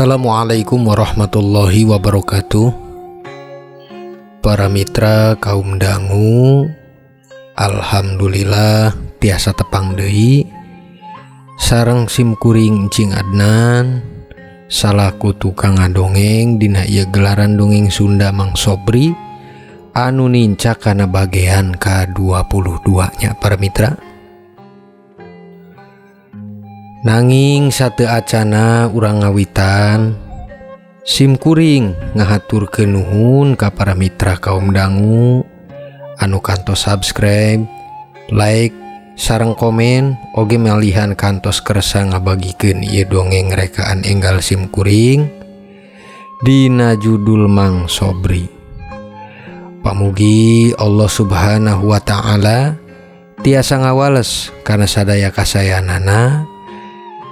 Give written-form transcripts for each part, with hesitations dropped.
Assalamualaikum warahmatullahi wabarakatuh. Para mitra kaum dangu, alhamdulillah tiasa tepang deui sareng simkuring Cing Adnan salaku tukang ngadongeng dina ieu gelaran dongeng Sunda Mang Sobri anu nincak kana bagian ka-22 nya para mitra. Nanging sateu acana urang ngawitan simkuring ngahaturkeun nuhun ka para mitra kaum dangu anu kantos subscribe, like, sareng komen oge malihan kantos kersa ngabagikeun ieu dongeng rekaan enggal simkuring dina judul Mang Sobri. Pamugi Allah Subhanahu wa ta'ala tiasa ngawales kana sadaya kasayanana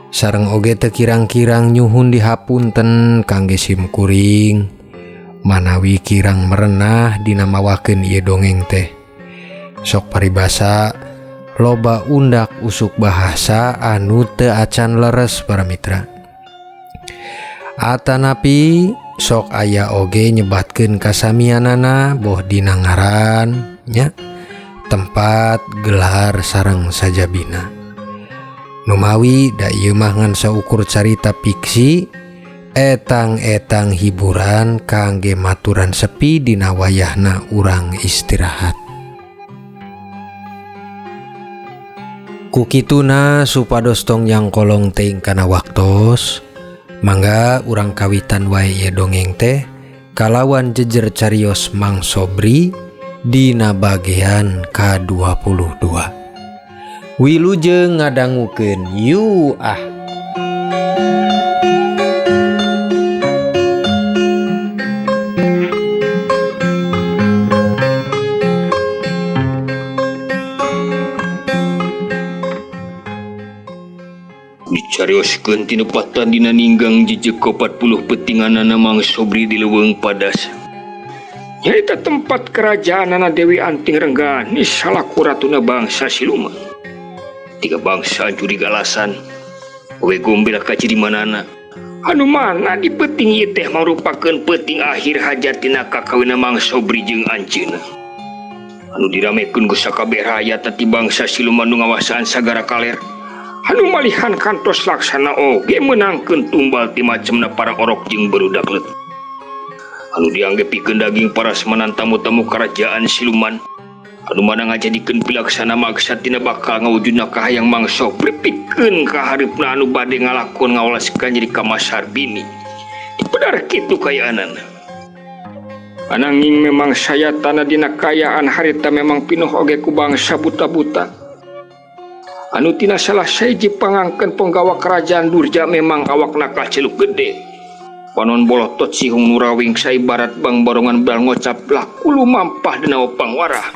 sareng oge teu kirang-kirang nyuhun dihapunten kangge simkuring manawi kirang merenah dina mawakeun ieu dongeng teh. Sok paribasa loba undak usuk bahasa anu teu acan leres para mitra. Atanapi sok aya oge nyebatkeun kasamianana boh dina ngaran nya, tempat, gelar sareng sajabina. Numawi da ieu mah ngan saukur carita fiksi etang-etang hiburan kangge maturan sepi dina wayahna urang istirahat. Kukituna supados tong nyangkolong teuing kana waktos, mangga urang kawitan wae ieu dongeng teh kalawan jejer carios Mang Sobri dina bagian ka-22. Wilujeng ngadangukeun yu ah. Dicarioskeun tina patan dina ninggang jejeg 40 petinganana Mang Sobri di leuweung padas. Nyaeta tempat kerajaanana Dewi Anting Renggani salaku ratuna bangsa siluman. Tiga bangsa curiga alasan we gombel ka ciri manana. Anu mana di peuting ieu teh marupakeun peuting akhir hajatina kakawina Mang Sobri jeung anjeunna. Anu diramekeun ku sakabeh rakyat ti bangsa siluman nu ngawasaan sagara kaler. Anu malihan kantos laksana oge meunangkeun tumbal ti macemna para orok jeung barudak leutik. Anu diangge pikeun daging parasmanan tamu-tamu kerajaan siluman. Anu mana ngajadikeun pilaksana maksa tina bakal ngawujudna kahayang Mang Sobri pikeun ka hareupna anu bade ngalakon ngawalaskeun jadi kamasar bini. Dipedar kitu kayaanana. Ananging memang sayatana dina kayaan harita memang pinuh oge ku bangsa buta-buta. Anu tina salah sahiji pangangkeun penggawa kerajaan Durja memang awakna kaceluk gede. Panon bolotot sihung nurawing saibarat bang barongan bal ngocap lah kulu mampah dina opang warah.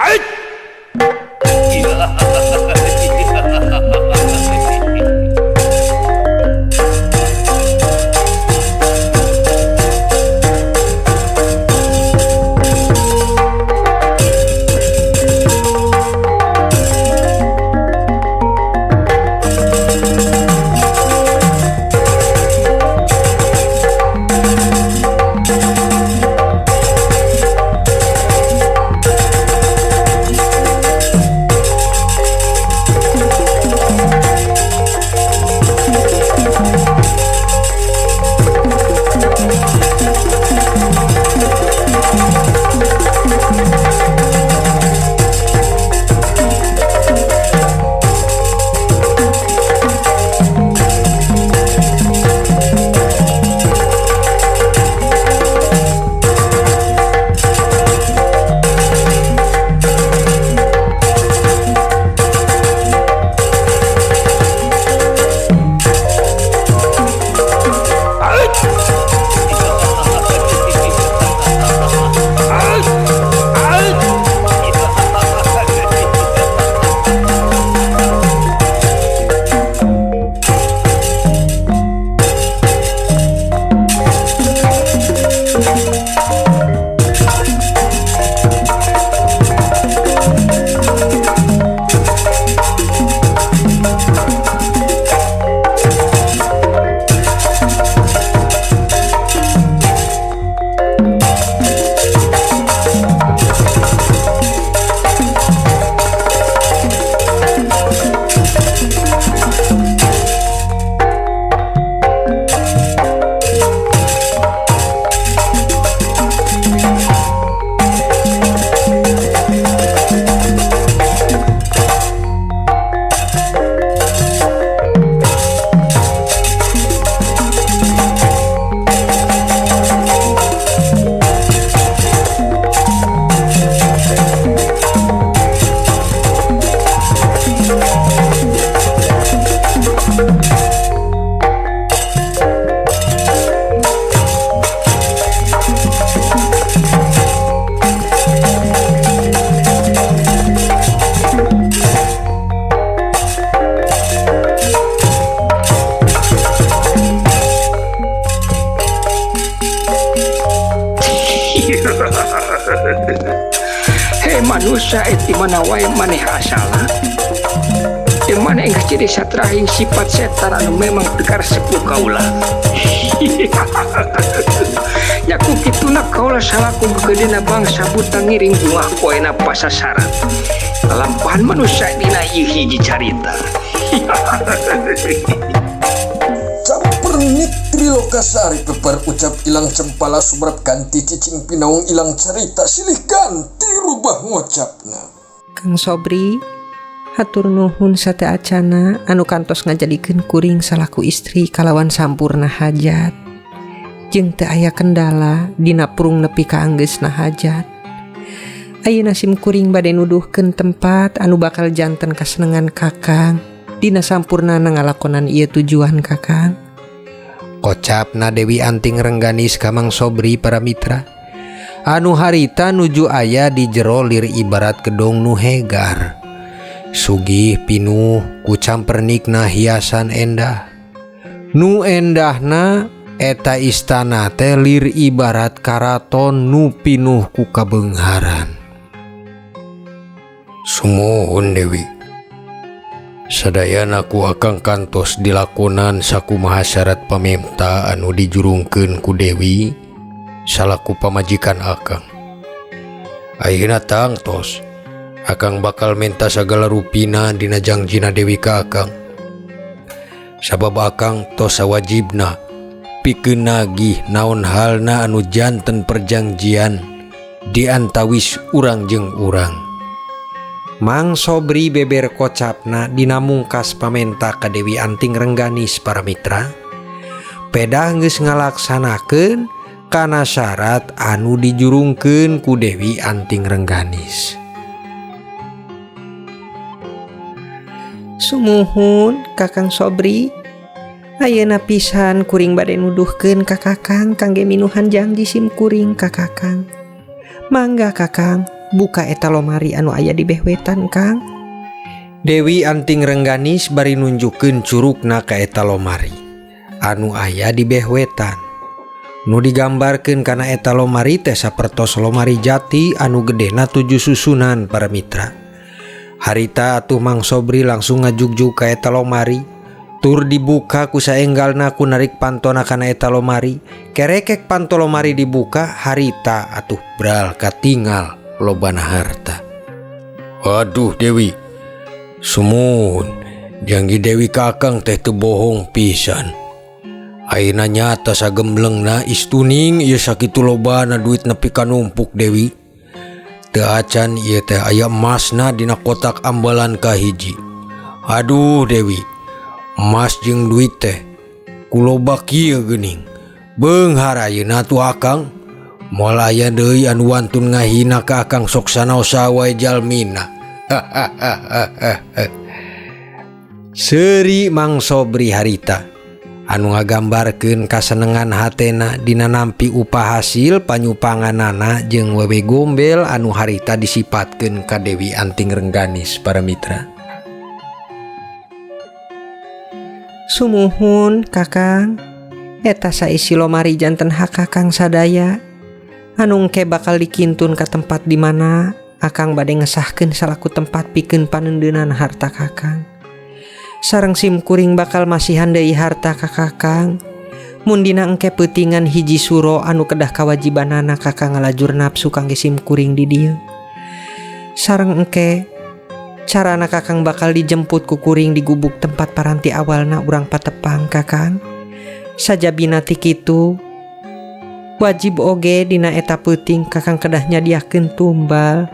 Hei manusia, di mana wae maneh asalna? Di mana geus jadi satrahing sifat setan anu memang teu karesep ku kaula. Nya ku kituna kaula salaku gegeudena bangsa buta ngiring bungah poena pasasaran. Lalampahan manusia dina ieu hiji carita. Campernik Trilokasari peper ucap ilang cempala sumerep ganti cicing pinaung ilang carita silih ganti rubah ngocapna. Kang Sobri, hatur nuhun sateuacana anu kantos ngajadikeun kuring salaku istri kalawan sampurna hajat. Jeung teu aya kendala dina purung nepi ka anggeusna hajat. Ayeuna sim kuring bade nuduhkeun tempat anu bakal janten kasenengan Kakang dina sampurnana ngalakonan ieu tujuan Kakang. Kocapna Dewi Anting Rengganis ka Mang Sobri para mitra. Anu harita nuju aya di jero lir ibarat gedong nu hegar. Sugih pinuh ku campernikna hiasan endah. Nu endahna eta istana teh lir ibarat karaton nu pinuh ku kabeungharan. Sumuhun Dewi. Sadayana ku akang kantos dilakonan sakumaha syarat pamenta anu dijurungkeun ku Dewi salaku pamajikan akang. Ayeuna tangtos akang bakal menta sagala rupina dina jangjina Dewi ka akang. Sabab akang tos sawajibna pikeun nagih naon halna anu janten perjanjian di antawis urang jeung urang. Mang Sobri beber kocapna dina mungkas pamenta ka Dewi Anting Rengganis para mitra. Pedah geus ngalaksanakeun kana syarat anu dijurungkeun ku Dewi Anting Rengganis. Sumuhun Kakang Sobri, ayeuna pisan kuring bade nuduhkeun ka Kakang kangge minuhan janji sim kuring ka Kakang. Mangga Kakang, buka eta lomari anu aya di behwetan Kang. Dewi Anting Rengganis bari nunjukkeun curugna ka eta lomari anu aya di behwetan. Nu digambarkeun kana eta lomari teh sapertos lomari jati anu gedena 7 susunan para mitra. Harita atuh Mang Sobri langsung ngajugjug ka eta lomari. Tur dibuka ku saenggalna ku narik pantona kana eta lomari. Kerekek panto lomari dibuka, harita atuh bral katingal lobana harta. Aduh Dewi, sumuhun janggi Dewi kakang teh teu bohong pisan. Ayeuna nyata sagemblengna istuning ieu sakitu lobana duit nepi ka numpuk Dewi. Teu acan ieu teh aya emasna dina kotak ambalan kahiji. Aduh Dewi, emas jeung duit teh kuloba kieu geuning. Beunghar ayeuna tuh akang. Moal aya deui anu wantun ngahina ka akang sok sanaosa wae jalmina. Seuri Mang Sobri harita anu ngagambarkeun kasenengan hatena dina nampi upah hasil panyupanganana jeung wewe gombel anu harita disipatkeun ka Dewi Anting Rengganis para mitra. Sumuhun Kakang, eta saisi lomari janten hak Kakang sadaya. Anu engke bakal dikintun ka tempat di mana Akang bade ngesahkeun salaku tempat pikeun panendeunan harta Kakang. Sareng sim kuring bakal masihan deui harta ka Kakang. Mun dina engke peutingan hiji suro anu kedah kawajibanana Kakang ngalajur nafsu kangge sim kuring di dieu. Sareng engke carana Kakang bakal dijemput ku kuring di gubuk tempat paranti awalna urang patepang Kakang. Sajabina ti kitu wajib oge dina eta peuting Kakang kedah nyadiakeun tumbal.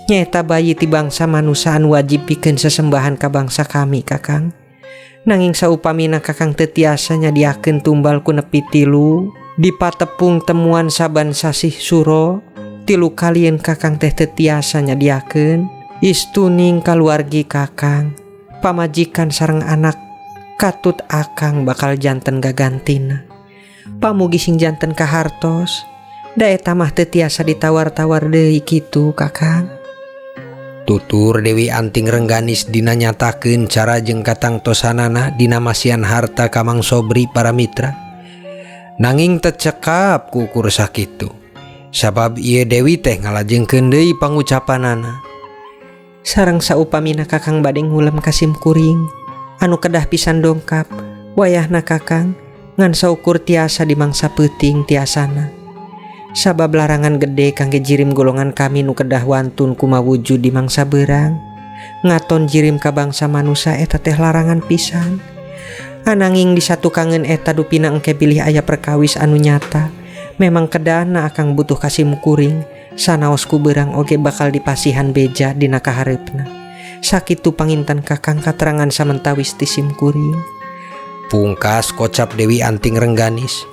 Nyaeta bayi ti bangsa manusa anu wajib pikeun sesembahan ka bangsa kami Kakang. Nanging saupamina Kakang teu tiasa nyadiakeun tumbal ku nepi 3 dipatepung temuan saban sasih suro 3 kalieun Kakang teh teu tiasa nyadiakeun istuning kaluargi Kakang, pamajikan sareng anak katut Akang bakal janten gagantina. Pamugi sing janten kahartos, da eta mah teu tiasa ditawar-tawar deui kitu Kakang. Tutur Dewi Anting Rengganis dina nyatakeun cara jeung katangtosanana dina masihan harta ka Mang Sobri para mitra. Nanging teu cekap ku ukur sakitu. Sabab ieu Dewi teh ngalajengkeun deui pangucapanana. Sareng saupamina Kakang bade ngulem ka simkuring anu kedah pisan dongkap wayahna Kakang ngan saukur tiasa di mangsa peuting tiasana. Sabab larangan gede kangge jirim golongan kami nu kedah wantun kumawujud di mangsa beurang. Ngaton jirim ka bangsa manusa eta teh larangan pisan. Ananging di satukangeun eta dupina engke bilih aya perkawis anu nyata. Memang kedana akang butuh ka simkuring, sanaos ku beurang oge bakal dipasihan beja dina kahareupna. Sakitu panginten Kakang katerangan samentawis ti simkuring. Pungkas kocap Dewi Anting Rengganis.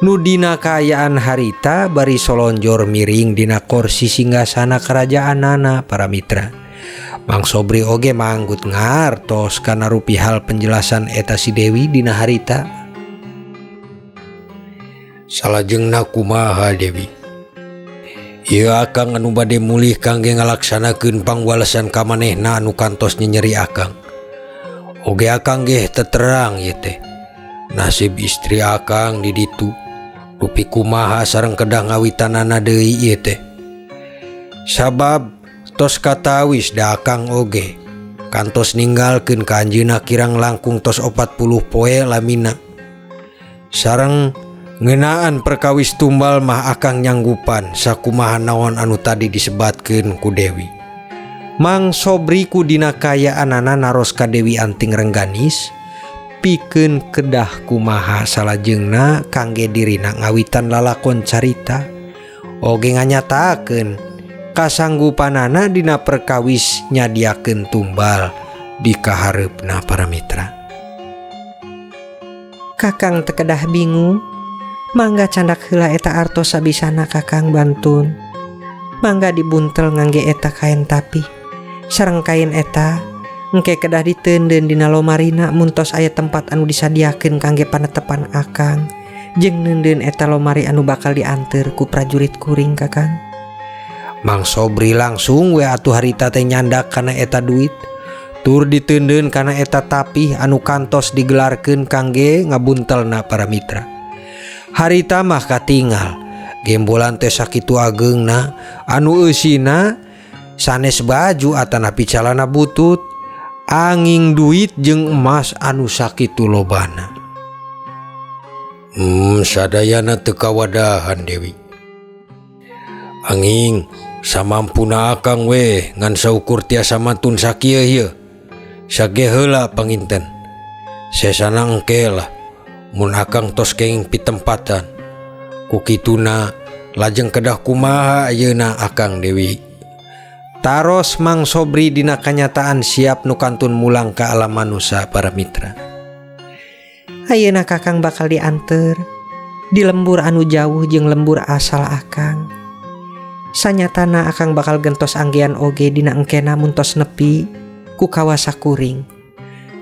Nu dina kaayaan harita bari solonjor miring dina korsi singgasana kerajaanana para mitra. Mang Sobri oge manggut ngartos kana rupi hal penjelasan eta si Dewi dina harita. Salajengna kumaha Dewi? Ieu akang anu bade mulih kangge ngalaksanakeun pangwalesan ka manehna anu kantos nyenyeri akang. Oge akang geh teterang ieu teh. Nasib istri akang di ditu. Rupi kumaha sareng kedah ngawitanana deui ieu teh. Sabab tos katawis da akang oge kantos ninggalkeun ka anjeunna kirang langkung tos 40 poe lamina. Sareng ngeunaan perkawis tumbal mah akang nyanggupan sakumaha naon anu tadi disebatkeun ku Dewi. Mang Sobri ku dina kayaanana naros ka Dewi Anting Rengganis pikeun kedah kumaha salajengna kangge dirina ngawitan lalakon carita oge nganyatakeun kasanggupanana dina perkawis nyadiakeun tumbal di kahareupna para mitra. Kakang teu kedah bingung. Mangga candak heula eta artos sabisana Kakang bantun. Mangga dibuntel ngangge eta kain tapi. Sareng kain eta engke kedah diteundeun dina lomarina mun tos aya tempat anu disadiakeun kangge panetepan akang. Jeung neundeun eta lomari anu bakal dianteur ku prajurit kuring Kakang. Mang Sobri langsung we atuh harita teh nyandak kana eta duit. Tur diteundeun kana eta tapih anu kantos digelarkeun kangge ngabuntelna para mitra. Harita mah katingal gembolan teh sakitu ageungna anu eusina sanes baju atanapi calana butut angin duit jeung emas anu sakitu lobana. Sadayana teu kawadahan Dewi. Angin samampuna akang we ngan saukur tiasa mantun sakieu ieu. Sage heula panginten. Sesana engke lah mun akang tos kenging pitempatan. Ku kituna lajeng kedah kumaha ayeuna akang Dewi. Taros Mang Sobri dina kanyataan siap nu kantun mulang ka alam manusa para mitra. Ayeuna Kakang bakal dianter di lembur anu jauh jeung lembur asal akang. Sanyatana akang bakal gentos anggean oge dina engkena mun tos nepi ku kawasa kuring.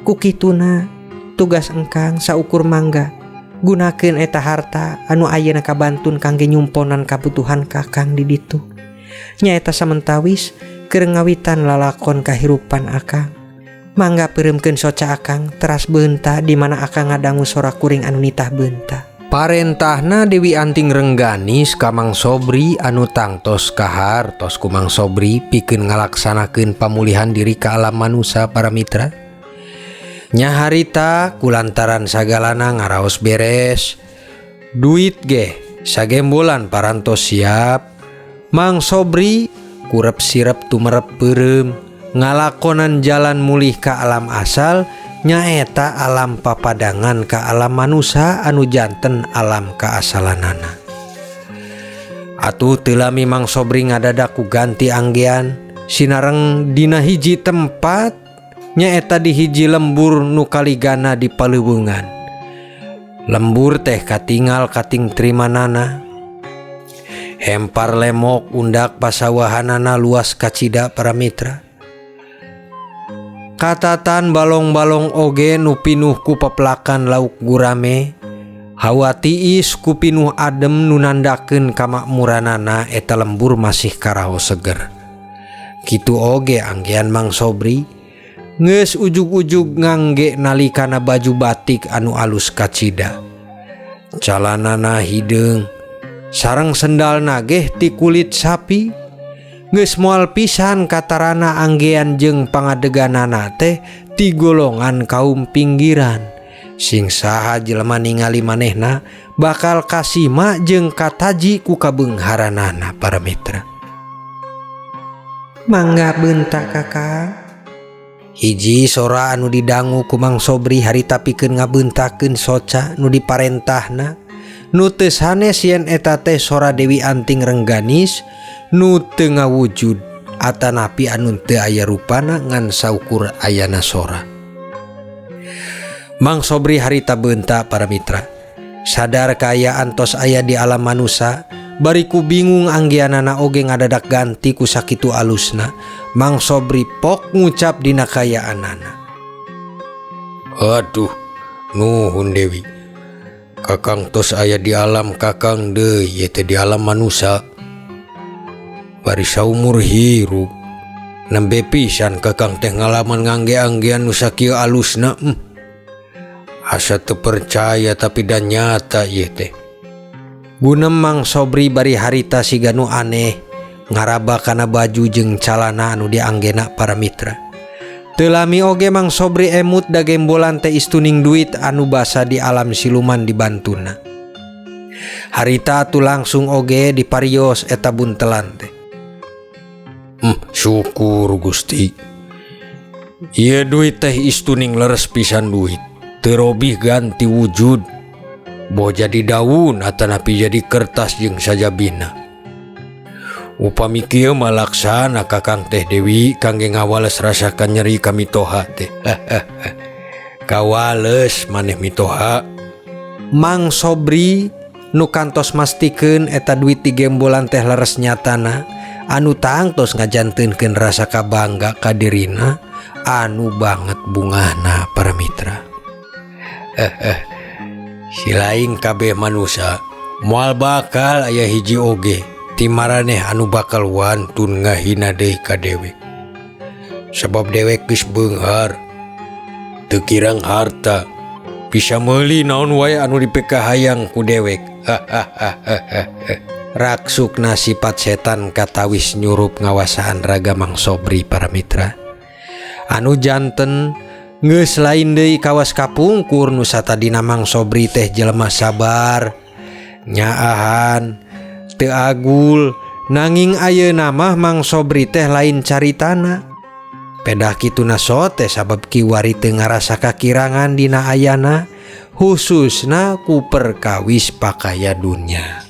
Ku kituna tugas engkang saukur mangga gunakeun eta harta anu ayeuna kabantun kangge nyumponan kabutuhan Kakang di ditu. Nyaeta samentawis keur ngawitan lalakon kahirupan akang. Mangga peureumkeun soca akang teras beunta di mana akang ngadangu sora kuring anu nitah beunta. Parentahna Dewi Anting Rengganis ka Mang Sobri anu tangtos kahar tos ku Mang Sobri pikeun ngalaksanakeun pamulihan diri ka alam manusa para mitra. Nya harita kulantaran sagalana ngaraos beres. Duit ge sagembolan parantos siap. Mang Sobri kurep sirep tumerep peureum ngalakonan jalan mulih ka alam asal nyaeta alam papadangan ka alam manusa anu janten alam kaasalanana. Atuh teu lami Mang Sobri ngadadak ku ganti anggean sinareng dina hiji tempat nyaeta di hiji lembur nu kaligana di paleuweungan. Lembur teh katingal kating trimanana. Hempar lemok undak pasawahanana luas kacida para mitra. Katatan balong-balong oge nu pinuh ku pepelakan lauk gurame. Hawa tiis ku pinuh adem nu nandakeun kamakmuranana eta lembur masih karaos seger. Kitu oge anggean Mang Sobri geus ujug-ujug ngangge nalikana baju batik anu alus kacida. Calanana hideung Sareng sendal nageh ti kulit sapi. Geus moal pisan katarana anggean jeung pangadeganana teh ti golongan kaum pinggiran. Sing saha jelema ningali manehna bakal kasima jeung kataji ku kabeungharanana para mitra. Mangga bentak Kakang. Hiji sora anu didangu ku Mang Sobri harita pikeun ngabeuntakeun soca nu diparentahna. Nu teu sanes yen eta teh sora Dewi Anting Rengganis nu teu ngawujud atanapi anu teu aya rupana ngan saukur ayana sora. Mang Sobri harita beunta para mitra. Sadar kaayaan tos aya di alam manusa, bari ku bingung anggianana oge ngadadak ganti ku sakitu alusna. Mang Sobri pok ngucap dina kayaanana. Aduh, nuhun Dewi. Kakang tos aya di alam kakang deui, ieu teh di alam manusa. Bari saumur hirup, nembe pisan kakang teh ngalaman ngangge-anggean nu sakieu alusna. Asa teu percaya tapi dan nyata ieu teh. Gunem Mang Sobri bari harita siga nu aneh, ngaraba kana baju jeung calana anu dianggena para mitra. Teu lami oge Mang Sobri emut da gembolan teh istuning duit anu basa di alam siluman dibantuna. Harita atuh langsung oge diparios eta buntelan teh. Syukur Gusti. Ieu duit teh istuning leres pisan duit. Teu robih ganti wujud. Boh jadi daun atanapi jadi kertas jeung sajabina. Upami kieu mah laksana kakang teh Dewi kangge ngawales rasakan nyeri ka mitoha teh. Kawales maneh mitoha. Mang Sobri nu kantos mastikeun eta duit di gembolan teh leres nyatana anu tangtos ngajantenkeun rasa kabangga ka dirina anu banget bungahna para mitra. Silaing kabeh manusa moal bakal aya hiji oge ti maraneh anu bakal wantun ngahina deui ka dewek. Sabab dewek geus beunghar, teu kirang harta, bisa meuli naon wae anu dipikahayang ku dewek. Raksukna sifat setan katawis nyurup ngawasaan raga Mang Sobri para mitra. Anu janten geus lain deui kawas kapungkur nu satadina Mang Sobri teh jelema sabar, nyaahan, teu agul, nanging ayeuna mah Mang Sobri teh lain caritana. Pedah kituna sote sabab kiwari teu ngarasa kakirangan dina ayana, khususna ku perkawis pakaya dunya.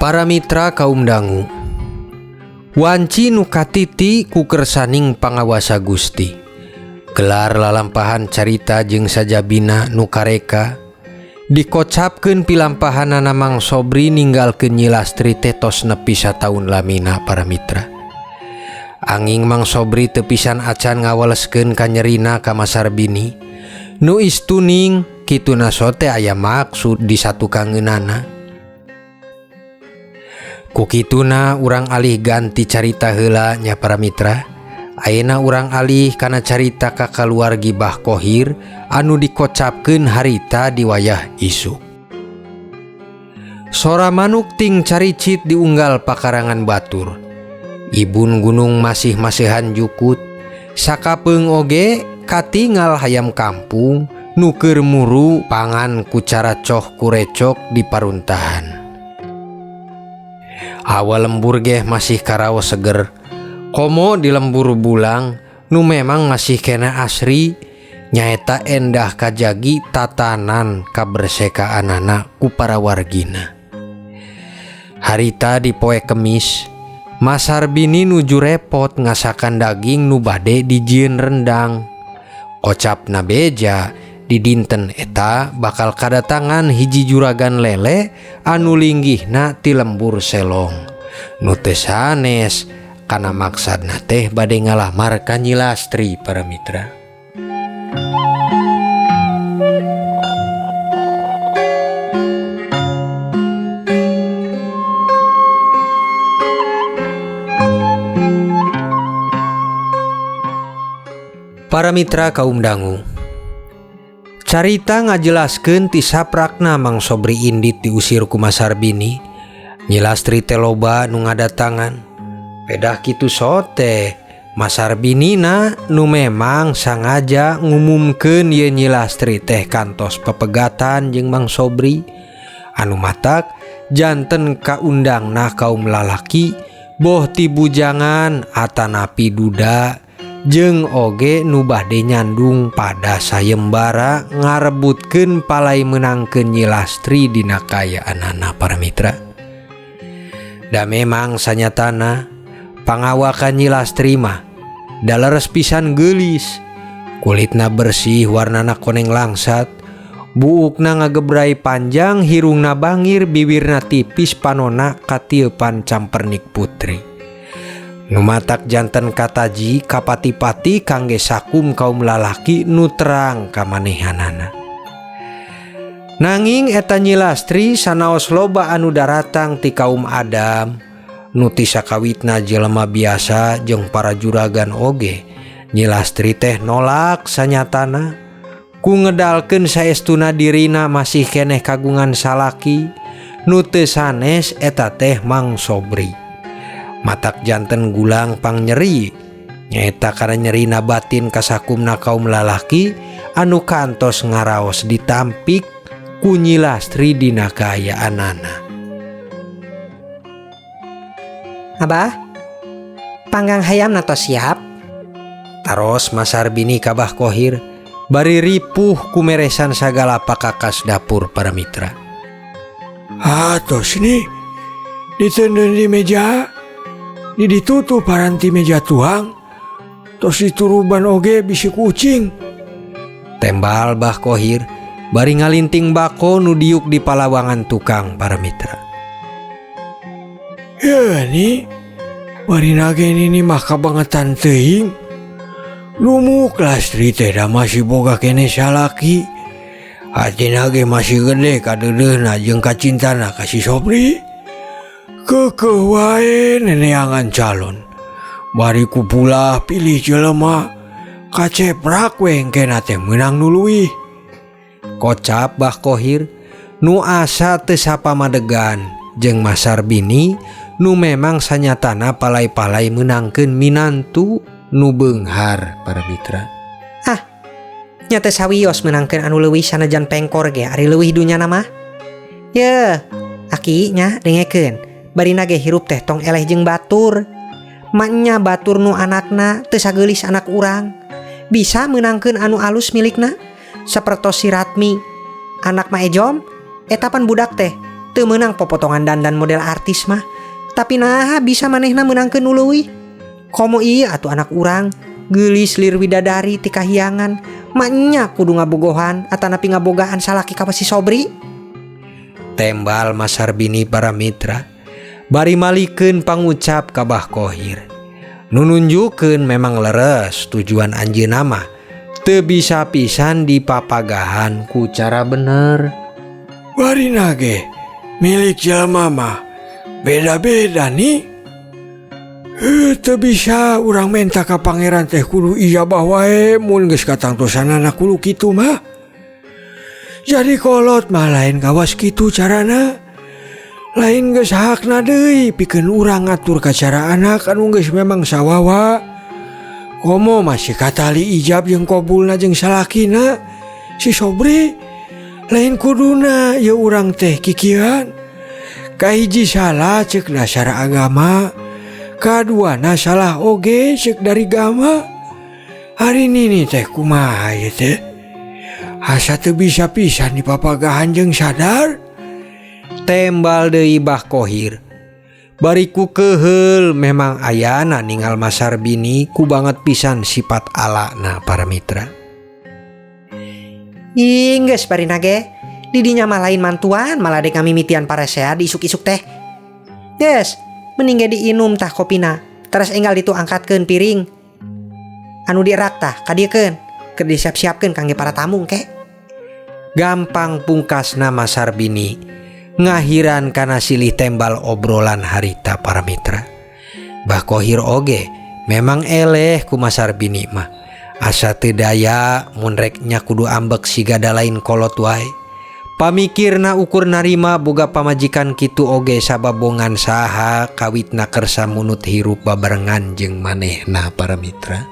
Para mitra kaum dangu, wanci nu katiti ku kersaning pangawasa Gusti. Gelar lalampahan carita jeung sajabina nu kareka dikocapkeun pilampahanana Mang Sobri ninggalkeun Nyi Lastri teh tos nepi sataun lamina para mitra. Anging Mang Sobri teu pisan acan ngawaleskeun kanyerina ka Masarbini nu istuning kituna sote aya maksud di satukangeunana. Kukituna urang alih ganti carita heula nya para mitra. Ayeuna urang alih kana carita ka kaluargi Bah Kohir anu dikocapkeun harita di wayah isuk. Sora manuk ting caricit diunggal pakarangan batur. Ibun gunung masih masihan jukut. Sakapeung oge katingal hayam kampung nu keur muru pangan ku cara coh kurecok di paruntahan. Hawa lembur geh masih karaos seger. Komo di lembur bulang nu memang masih kena asri nyaeta endah kajagi tatanan kabersekaanana ku para wargina. Harita di poe Kemis, Masarbini nuju repot ngasakan daging nu bade dijieun rendang. Kocapna beja di dinten eta bakal kadatangan hiji juragan lele anu linggihna ti lembur selong. Nu teu sanes kana maksadna teh bade ngalamar ka Nyi Lastri para mitra. Para mitra kaum dangu, carita ngajelaskeun ti saprakna Mang Sobri indit diusir ku Mas Sarbini. Nyi Lastri teh loba nu ngadatangan. Pedah kitu sote Mas Sarbinina nu memang sangaja ngumumkeun ye Nyi Lastri teh kantos pepegatan jeung Mang Sobri. Anu matak janten kaundangna kaum lalaki boh ti bujangan atanapi duda jeung oge nu bade nyandung pada sayembara ngarebutkeun palai meunangkeun Nyi Lastri dina kaayaanana para mitra. Da memang sanyatana pangawakan Nyi Lastri mah da leres pisan geulis, kulitna bersih warnana koneng langsat, buukna ngagebrai panjang, hirungna bangir, bibirna tipis, panona katieupan campernik putri. Nu matak janten kataji kapati-pati kangge sakum kaum lalaki nu terang kamanehanana. Nanging eta Nyi Lastri sanaos loba anu daratang ti kaum Adam nu ti sakawitna jelema biasa jeung para juragan oge. Nyi Lastri teh nolak sanyatana ku ngedalkeun saestuna dirina masih keneh kagungan salaki nu teu sanes eta teh Mang Sobri. Matak janten gulang pangnyeri nyaeta kana nyerina batin kasakumna kaum lalaki anu kantos ngaraos ditampik ku Nyi Lastri dina kaayaanana. Abah, panggang hayamna tos siap? Taros Mas Sarbini ka Bah Kohir bari ripuh kumeresan sagala pakakas dapur para mitra. Atos nih diteundeun di meja, di ditutup paranti meja tuang, tos dituruban oge bisi kucing. Tembal Bah Kohir bari ngalinting bako nu diuk di palawangan tukang para mitra. Ya nih, bari nage ini mah kabangetan teuing. Lumuk Lastri teh da masih boga keneh salaki. Hatina ge masih gede kadeudeuna jeung kacintana ka si Sobri. Keukeuh wae neneangan calon. Bari ku pulah pilih jelema kaceprak we engkena teh meunang nu leuwih. Kocap Bah Kohir nu asa teu sapamadegan jeung Mas Sarbini nu memang sanyatana palai-palai meunangkeun minantu nu beunghar para mitra. Ah, nya teh sawios meunangkeun anu leuwih sanajan pengkor ge ari leuwih dunyana mah. Yeuh, aki nya dengekeun. Barina ge hirup teh tong eleh jeung batur. Maknya batur nu anakna teu sageulis anak urang. Bisa meunangkeun anu alus milikna sapertos si Ratmi. Anak Ma Ejom eta pan budak teh teu meunang popotongan dandan model artis mah. Tapi naha bisa manehna meunangkeun nu leuwih. Komo ieu atuh anak urang geulis lir widadari ti kahiangan. Maknya kudu ngabogohan atanapi ngabogaan salaki ka si Sobri. Tembal Mas Sarbini para mitra bari malikeun pangucap ka Bah Kohir. Nu nunjukeun memang leres tujuan anjeunna mah teu bisa pisan dipapagahan ku cara bener. Barina ge milik jelema mah beda-beda nih. Teu bisa urang menta ka pangeran teh kudu ijabah wae mun geus katangtosanana kudu kitu mah. Jadi kolot mah lain kawas kitu carana. Lain geus hakna deui pikeun urang ngatur ka cara anak anu geus memang sawawa. Komo masih katali ijab jeung kobulna jeung salakina si Sobri. Lain kuduna ieu urang teh kikieuan. Kahiji salah ceuk dasar agama, kaduana salah oge ceuk dari gama. Hari nini teh kumaha ieu teh? Asa teu bisa pisan dipapagahan jeung sadar. Tembal deui Bah Kohir. Bariku keheul memang ayana ningal Mas Sarbini ku banget pisan sifat alana para mitra. Ih geus barina ge didinya mah lain mantuan malah dek ngamimitian paresea di isuk-isuk teh. Geus mending ge diinum tah kopina terus enggal ditu angkatkeun piring anu dierak tah kadiekeun keur disiap-siapkeun kangge para tamu ke. Gampang pungkasna Masarbini ngahiran kana silih tembal obrolan harita para mitra. Bah Kohir oge memang eleh ku Masarbini mah. Asa teu daya mun rek nya kudu ambek siga da lain kolot wae. Pamikirna ukur narima boga pamajikan kitu oge sababongan saha kawitna kersa munut hirup babarengan jeung manehna para mitra.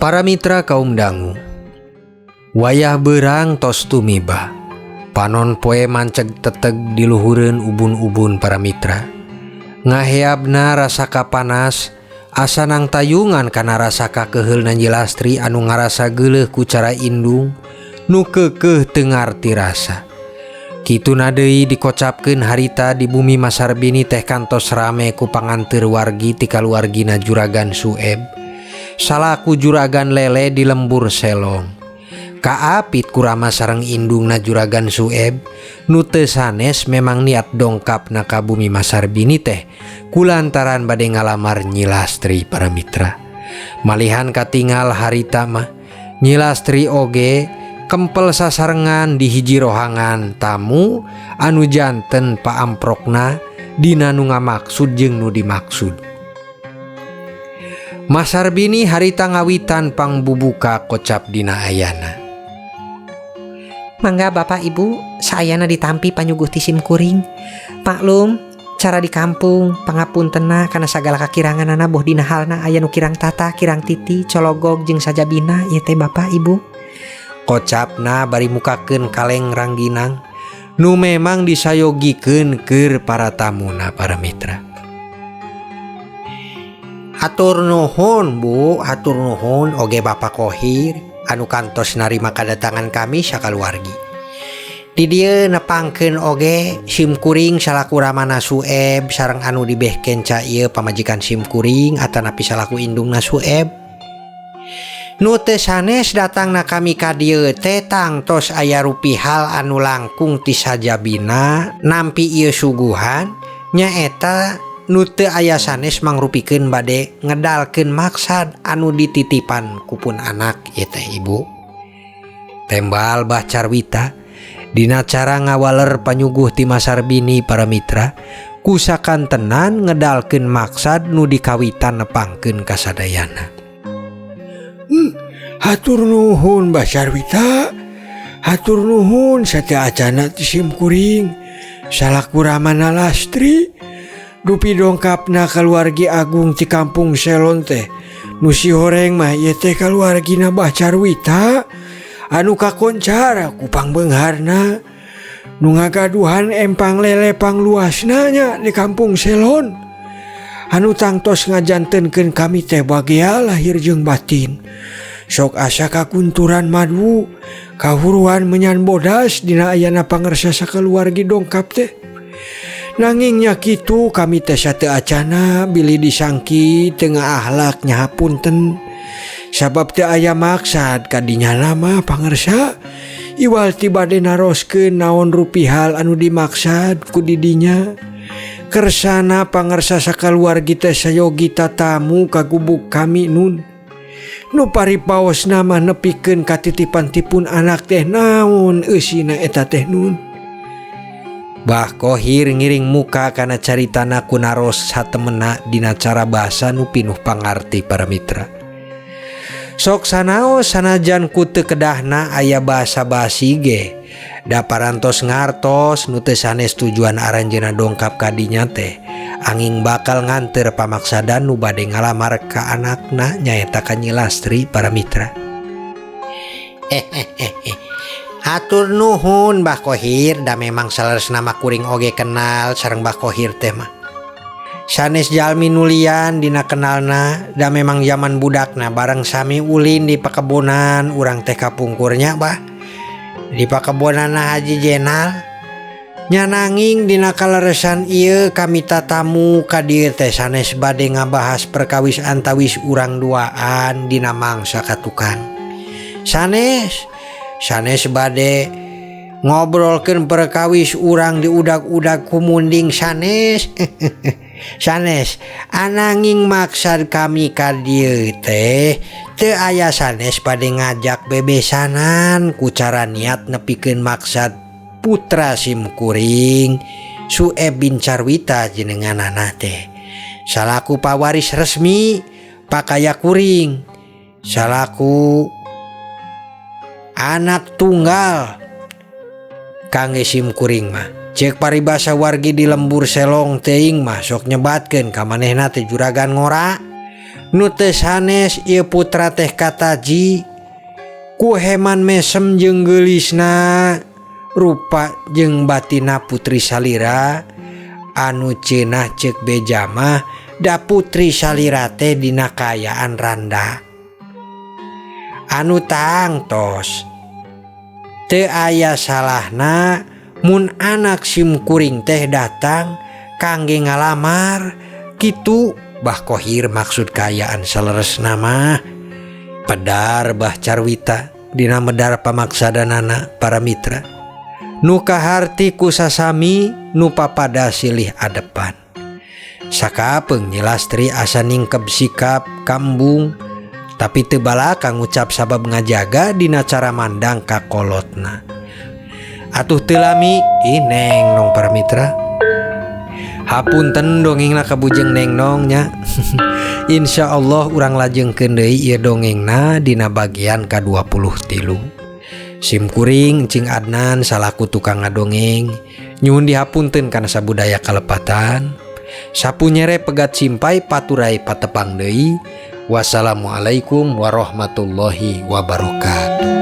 Para mitra kaum dangu, wayah berang tos tumiba, panon poe manceg teteg di luhureun ubun-ubun para mitra. Ngaheabna rasa kapanas, asa nang tayungan kana rasa kakeheulna Nyi Lastri anu ngarasa geuleuh ku cara indung, nu keukeuh teu ngarti rasa. Kituna deui dikocapkeun harita di bumi Masarbini teh kantos rame ku panganteur wargi ti kaluargina Juragan Sueb. Salaku juragan lele di lembur selong. Kaapit kurama sareng indungna Juragan Sueb, nu teu sanes memang niat dongkap na ka bumi Masarbini teh kulantaran bade ngalamar Nyi Lastri para mitra. Malihan katingal harita mah Nyi Lastri oge kempel sasarengan di hiji rohangan tamu anu janten paamprokna dina nu ngamaksud jeung nu dimaksud. Masarbini harita ngawitan pangbubuka kocap dina ayana. Mangga Bapak Ibu, saayana ditampi panyuguh ti sim kuring. Maklum, cara di kampung pangapuntena kana sagala kakiranganana boh dina halna aya nu kirang tata, kirang titi, cologog jeung sajabina ieu teh Bapak Ibu. Kocapna bari mukakeun kaleng rangginang nu memang disayogikeun keur para tamuna para mitra. Hatur nuhun Bu, hatur nuhun oge Bapak Kohir anu kantos narima kadatangan kami sakaluargi. Di dieu nepangkeun oge sim kuring salaku ramana Sueb sareng anu dibeh kenca ieu pamajikan sim kuring atanapi salaku indungna Sueb. Nu teu sanes datangna kami ka dieu teh tangtos aya rupi hal anu langkung ti sajabina nampi ieu suguhan nyaeta nu teu aya sanes mangrupikeun bade ngedalkeun maksad anu dititipan kupun anak ieu teh ibu. Tembal Bah Carwita dina cara ngawaler panyuguh ti Masarbini para mitra kusakan tenan ngedalkeun maksad nu dikawitan nepangkeun kasadayana. Hatur nuhun Bah Carwita, hatur nuhun sateuacana ti sim kuring salaku ramana Lastri. Dupi dongkapna kaluargi agung ti kampung Selon teh nu si horeng mah ieu teh kaluargina Bah Carwita anu kakoncara ku pangbeungharna nu ngagaduhan empang lele pangluasna nya di kampung Selon anu tangtos ngajantenkeun kami teh bagea lahir jeung batin sok asa kakunturan madu kahuruan menyan bodas dina ayana pangersa sakaluargi dongkap teh. Nanging nya kitu kami teh sateuacana bilih disangki teu ngaahlak nyahapunten sabab teu aya maksad kadinya mah pangersa iwal ti bade naroskeun naon rupi hal anu dimaksad ku didinya. Kersana pangersa sakaluargi teh sayogi tatamu ka gubuk kami nun nu paripaosna mah nepikeun katitipan tipun anak teh naon eusina eta teh nun. Bah Kohir ngiring muka kana caritana ku naros satemena dina cara basa nu pinuh pangarti para mitra. Sok sanaos sanajan ku teu kedahna aya basa-basi ge da parantos ngartos nu teu sanes tujuan aranjeunna dongkap ka dinya teh anging bakal nganteur pamaksadan nu bade ngalamar ka anakna nyaeta ka Nyi Lastri para mitra. Hatur nuhun Bah Kohir, da memang saleresna mah kuring oge kenal sareng Bah Kohir teh mah. Sanes jalmi nulian dina kenalna, da memang zaman budakna bareng sami ulin di pakebonan urang teh kapungkurnya bah. Di pakebonanna Haji Jenal. Nya nanging dina kaleresan ieu kami tatamu ka dieu teh sanes bade ngabahas perkawis antawis urang duaan dina mangsa katukang. Sanes sanes bade ngobrolkeun perkawis urang diudag-udag ku munding sanes. Sanes ananging maksad kami ka dieu teh teu aya sanes bade ngajak bebesanan ku cara niat nepikeun maksad putra simkuring Sueb bin Carwita jenenganana teh salaku pawaris resmi pakaya kuring salaku anak tunggal kangge simkuring mah. Cek paribasa wargi di lembur selong teuing mah sok nyebatkeun ka manehna teh juragan ngora. Nu teu sanes ieu putra teh kataji ku heman mesem jeung geulisna rupa jeung batina putri salira anu cenah ceuk beja mah da putri salira teh dina kaayaan randa. Anu tangtos teu aya salahna mun anak simkuring teh datang kangge ngalamar kitu. Bah Kohir maksud kaayaan saleresna mah. Pedar Bah Carwita dina medar pamaksadanana para mitra. Nu kaharti ku sasami nu papada silih adepan. Sakapeung Nyi Lastri asa ningkeb sikap kambung tapi teu balaka ngucap sabab ngajaga dina cara mandang ka kolotna. Atuh teu lami ih neng nong para mitra. Hapunten dongengna kabujeng neng nong nya. Insyaallah urang lajengkeun deui ieu dongengna dina bagian ka-23. Simkuring Cing Adnan salaku tukang ngadongeng nyuhun dihapunten kana sabudaya kalepatan. Sapu nyere pegat simpai paturai patepang deui. Wassalamualaikum warahmatullahi wabarakatuh.